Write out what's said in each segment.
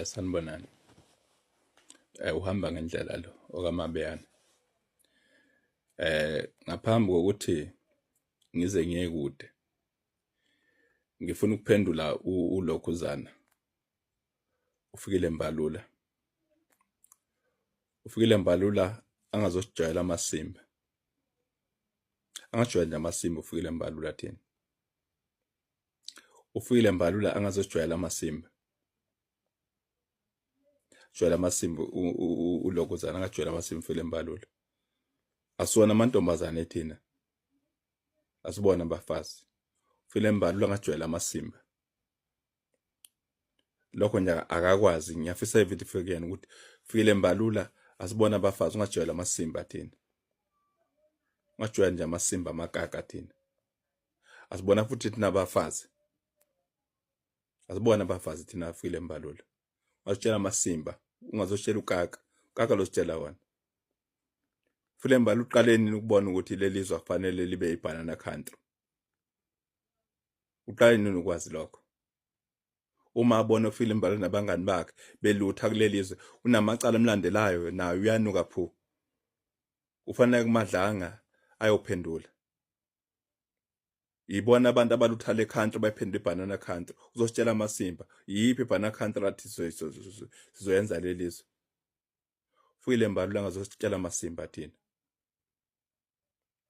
Sanibonani. Uhamba ngendlela lo okaMabeyana. Ngaphambi kokuthi ngize ngiye kude, ngifuna ukuphendula uLokhuzana. Ufikile Mbalula. Ufikile Mbalula angazosijwayela amasimba. Angajwayeli nje amasimba uFikile Mbalula thina. Ufikile Mbalula angazosijwayela amasimba. Jwayela amasimba uLokhuzana angajwayela amasimba uFikile Mbalula. Asiwona amantombazane thina. Asibona abafazi. Ufikile Mbalula angajwayela amasimba. Lokho nje akakwazi ngiyafisa ividiyo ifike kuyena ukuthi Fikile Mbalula asibona abafazi ungajwayela amasimba thina. Ungajwayela nje amasimba amakaka thina. Asibona futhi thina abafazi. Asibona abafazi thina Fikile Mbalula. Wasitshela amasimba ungazositshela ukaka. Ukaka lositshela wona. Fikile Mbalula uqaleni ukubona ukuthi leli zwe kufanele libe ibanana country. Uqale nini ukwazi lokho? Uma abona uFikile Mbalula nabangani bakhe belutha kuleli zwe, unamacala amlandelayo naye uyanuka phu. Ufanele kuMadlanga ayophendula. Yibona abantu abalutha le country bayiphendula ibanana country. Uzositshela amasimba, yiphi ibanana country athi sizoyenza leli zwe. Fikile Mbalula angazositshela amasimba thina.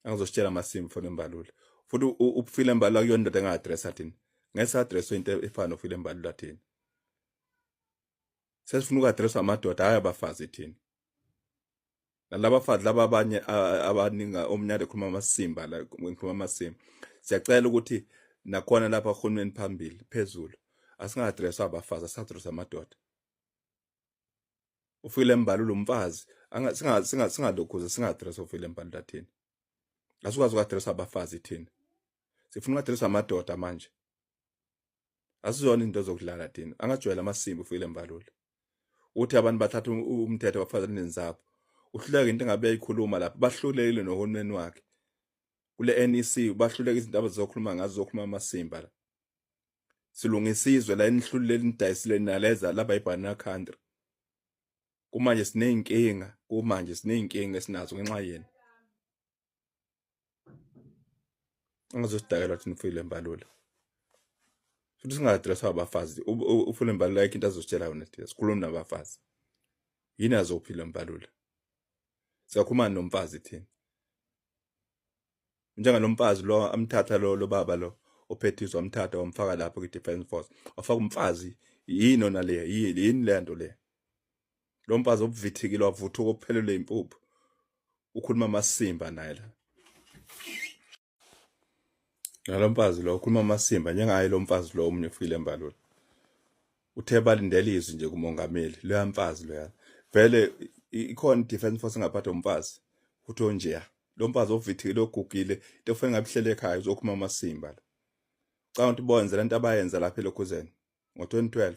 Angazositshela amasimba Fikile Mbalula. Futhi uFikile Mbalula kuyona indoda enga-addressa thina. Ngeke sa-addresswe into efana noFikile Mbalula thina. Sesifuna uku-addresswa amadoda hhayi abafazi thina. Nalabafazi laba abanye abaningi omnyama ekhuluma amasimba la ngikhuluma amasimba. Siyacela ukuthi nakhona lapha uhulumeni phambili phezulu asinga-addresswa abafazi asa-addresswa amadoda. Ufikile Mbalula umfazi singalokhuze singa-address uFikile Mbalula thina. Asikwazi uku-address abafazi thina. Sifuna uku-address amadoda manje. Asizona into zokudlala thina. Angajwayela amasimba uFikile Mbalula. Uthi abantu bathatha umthetho bafazi nenzabo. Uhluleka into engabe uyayikhuluma lapha. Bahlulekile nohulumeni wakhe. Kule NEC bahluleka izinto abazokhuluma ngazo zokhuluma amasimba la. Silungisa izwe la enihlulile nidayisile naleza laba ibanana country. Kumanje sineyinkinga, kumanje sineyinkinga esinazo ngenxa yenu. Angazosidakelwa thina uFikile Mbalula. Futhi singa-addresswa abafazi. UFikile Mbalula ayikho into azositshela yona thina. Sikhuluma nabafazi. Yini azophila Mbalula? Siyakhuluma nomfazi thina. Njengalo mfazi lo amthatha lo lo baba lo ophethiswa amthatha wamfaka lapho kwi-defense force. Wafaka umfazi yini ona le yini yini le nto le. Lo mfazi obuvithikile wavuthuka ophelelwe impuphu. Ukhuluma amasimba naye la. Nalo mfazi lo ukhuluma amasimba njengaye lo mfazi lo omunye uFikile Mbalula. Uthe balindele izwi nje kumongameli loya mfazi loya. Vele ikhona i-defense force engaphathwa umfazi uthi onjeya. Lo mfazi ovithikile ogugile into ofanele ngabe ihlele ekhaya uzokhuluma amasimba la. Ucabanga ukuthi bonze lento abayenza lapha elokhuzeni ngo-2012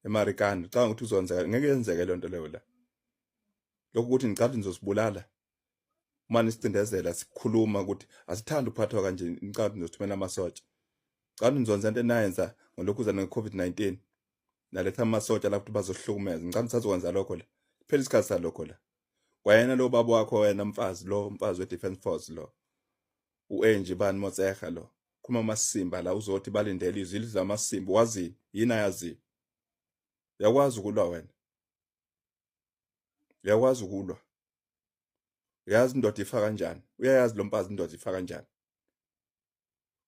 eMarikana. Ucabanga ukuthi uzonzeka ngeke yenzeke lento leyo la. Lokhu ukuthi ngicabanga nizosibulala uma nisicindezela sikhuluma ukuthi asithandi ukuphathwa kanje ngicabanga ukuthi nizothumela amasotsha. Ngicabanga ukuthi nizonza into enayenza ngolokhuzana nge-COVID-19 naletha amasotsha lapho ukuthi bazohlukumeza. Ngicabanga ukuthi sazokwenza lokho la. Phela isikhathi salokho la. Kwayena lo baba wakho wena mfazi lo mfazi we-defense force lo. U-Angie bani Motseha lo. Khuluma amasimba la uzothi balindele izwi ilizwi lamasimba wazini yini ayaziyo. Uyakwazi ukulwa wena. Uyakwazi ukulwa. Uyazi indoda ifa kanjani? Uyayazi lo mfazi indoda ifa kanjani?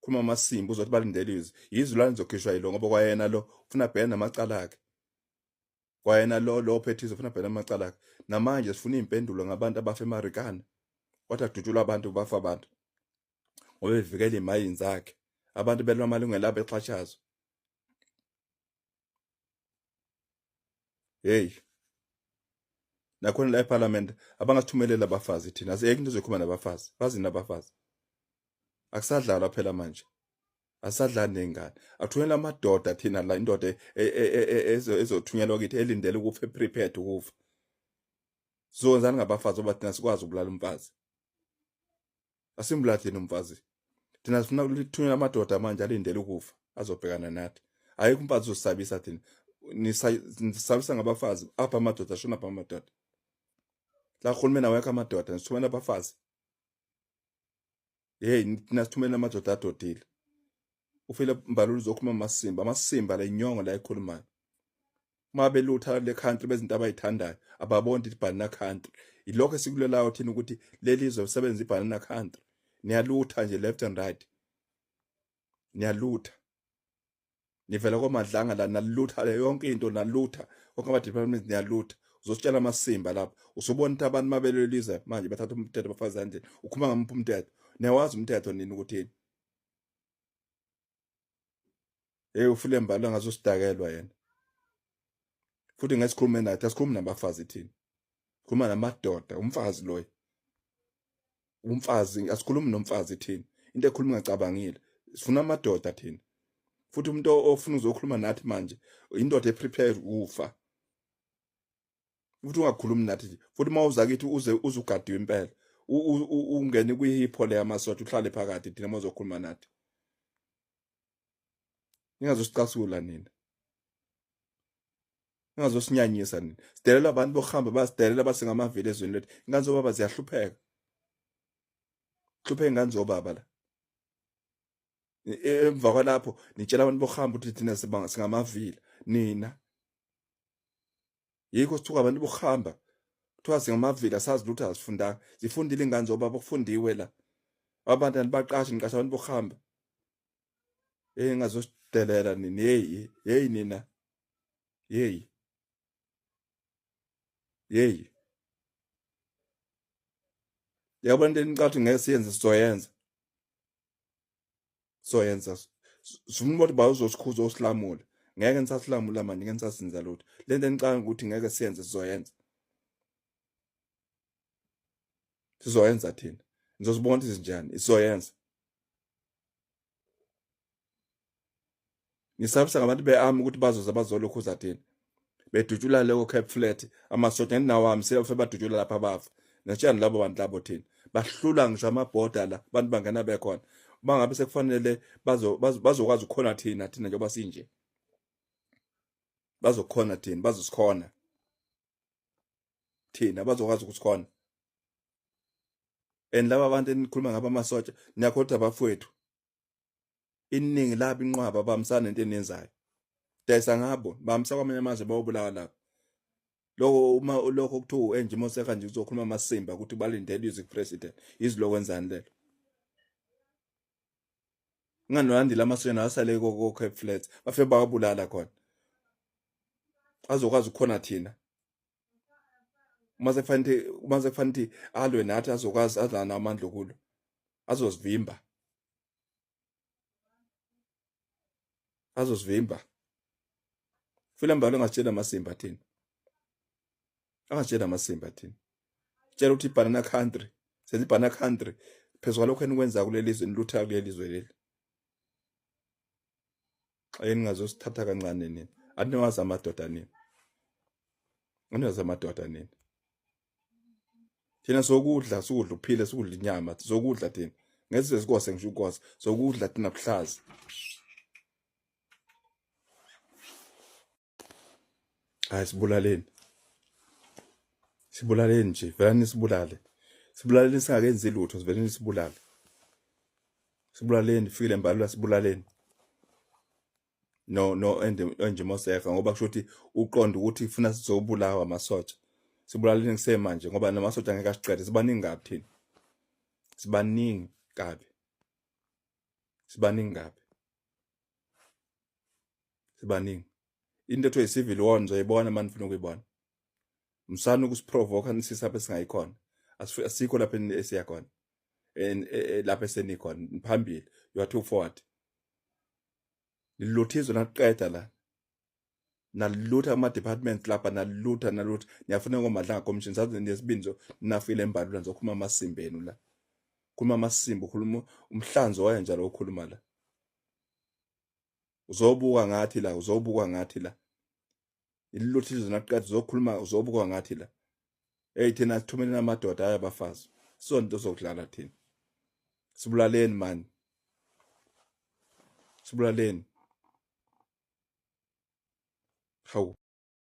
Khuluma amasimba uzothi balindele izwi. Yizwi lani lizokhishwa yilo ngoba kwayena lo ufuna abhekane namacala akhe. Kwayena lo lo ophethe izwe ufuna abhekane namacala akhe. Namanje sifuna iy'mpendulo ngabantu abafa eMarikana. Kwathi adutshulwa abantu bafa abantu. Ngoba evikela imayini zakhe. Abantu belwa amalungelo abo exhashazwa. Hey. Nakhona la eParliament abangasithumelela abafazi thina. Asiyeke into ezokhuluma nabafazi. Bazini abafazi. Akusadlalwa phela manje. Asadlali nengane. Athunyelwa amadoda thina la indoda ezothunyelwa kithi elindele ukufa prepared ukufa. Sizowenzani ngabafazi oba thina sikwazi ukubulala umfazi. Asimbulali thina umfazi. Thina sifuna ukuthunyelwa amadoda manje alindele ukufa azobhekana nathi. Ayikho umfazi uzosabisa thina. Nisabisa ngabafazi apha amadoda ashona apha amadoda. La hulumeni awekho amadoda nisithumela abafazi. Hey nina sithumela amadoda adodile. Ufile Mbalula uzokhuluma amasimba, amasimba la inyongo la ekhulumayo. Uma belutha le country bezinto abayithandayo ababoni ukuthi banana country. Ilokho esikulelayo thina ukuthi leli zwe lisebenza ibanana country. Niyalutha nje left and right. Niyalutha. Nivela komadlanga la nalutha le yonke into nalutha. Konke ama departments niyalutha. Uzositshela amasimba lapha. Usubona ukuthi abantu mabelelizwe manje bathatha umthetho bafazi ezandleni. Ukhuluma ngamuphi umthetho? Niyawazi umthetho nini ukuthi yini? Hey ufile mbalo ngazosidakelwa yena. Futhi ngesikhulume nathi asikhulumi nabafazi thina. Khuluma namadoda, umfazi loyo. Umfazi asikhulumi nomfazi thina. Into ekhuluma ngacabangile. Sifuna amadoda thina. Futhi umuntu ofuna uzokhuluma nathi manje indoda eprepare ukufa. Futhi ungakhulumi nathi nje. Futhi uma uza kithi uze uzugadiwe impela. Ungene kwihipho le yamasotsha uhlale phakathi thina uma uzokhuluma nathi. Ningazosicasula nina. Ningazosinyanyisa nina. Sidelela abantu bokuhamba basidelela basengamavili ezweni lethu. Ingane zobaba ziyahlupheka. Hlupheka ingane zobaba la. Emva kwalapho nitshela abantu bokuhamba ukuthi thina singamavila nina. Yikho sithuka abantu bokuhamba. Kuthiwa singamavila sazi lutho asifundanga. Zifundile ingane zobaba kufundiwe la. Abantu anibaqashi niqasha abantu bokuhamba. Hey ngazosidelela nini hey hey nina. Hey. Hey. Yabona into enicathi ngeke siyenze sizoyenza. Soyenza. Sifuna ukuthi bawuzosikhuza osilamula. Ngeke nisasilamula manje ngeke nisasinza lutho. Lento enicabanga ukuthi ngeke siyenze sizoyenza. Sizoyenza thina. Nizosibona ukuthi sinjani. Sizoyenza. Ngisabisa ngabantu be-army ukuthi bazoza bazolokhuza thina. Bedutshula leko Cape Flat amasotsha nginawo sefe badutshula lapha bafa. Natshani labo bantu labo thina. Bahlula ngisho amabhoda la abantu bangena bekhona. Bangabe sekufanele bazokwazi ukukhona thina thina njengoba sinje. Bazokhona thina bazosikhona. Thina bazokwazi ukusikhona. And laba bantu enikhuluma ngabo amasotsha niyakhohlwa abafowethu. Iningi labo inqwaba bamsana nento eniyenzayo. Dayisa ngabo bamsa kwamanye amazwe bayobulawa lapho. Lokho uma lokho kuthiwa u-Angie Motshekga nje uzokhuluma amasimba ukuthi balindele izwi president. Izwi lokwenzani lelo? Nganolandile amasotsha nawo asale ko Cape Flats bafike bawabulala khona. Azokwazi ukukhona thina. Uma sekufanele uma sekufanele alwe nathi azokwazi azana amandla okulwa. Azosivimba. Azosivimba. Fila mbalo ngasitshela amasimba thina. Angasitshela amasimba thina. Tshela ukuthi ibanana country. Senza ibanana country. Phezu kwalokho enikwenza kuleli zwe nilutha kuleli zwe leli. Xa ningazosithatha kancane nina. Aniwazi amadoda nina. Aniwazi amadoda nina. Thina sokudla sokudla uphile sokudla inyama sokudla thina. Ngeke sikose ngisho ukosa sokudla thina buhlaza. Hayi sibulaleni. Sibulaleni nje, vele nisibulale. Sibulaleni singakenzi lutho, sivele nisibulale. Sibulaleni fikile mbalula sibulaleni. No no ende Moseka ngoba kusho ukuthi uqonda ukuthi ufuna sizobulawa amasotsha. Sibulaleni kusemanje ngoba namasotsha ngeke asiqede, sibaningi kabi thina. Sibaningi kabi. Sibaningi kabi. Sibaningi. Into ethiwa i-civil war nizoyibona uma nifuna ukuyibona. Msani ukusiprovoka nisisa lapho esingayikhona. Asikho lapho esiya khona. Lapho esenikhona phambili. You are too forward. Nilutha naqeda la. Nalutha ama departments lapha nalutha nalutha. Niyafuna ngoMadlanga Commission sazi nesibindi nafile embalula nizokhuluma amasimba enu la. Khuluma amasimba ukhuluma umhlanzo wayenja lo okhuluma la. Uzobuka ngathi la, uzobuka ngathi la. Ilutho izwe naqeda uzokhuluma uzobuka ngathi la. Hey thina sithumeleni amadoda hayi abafazi. Sonto sokudlala thina. Sibulaleni man. Sibulaleni. Hawu.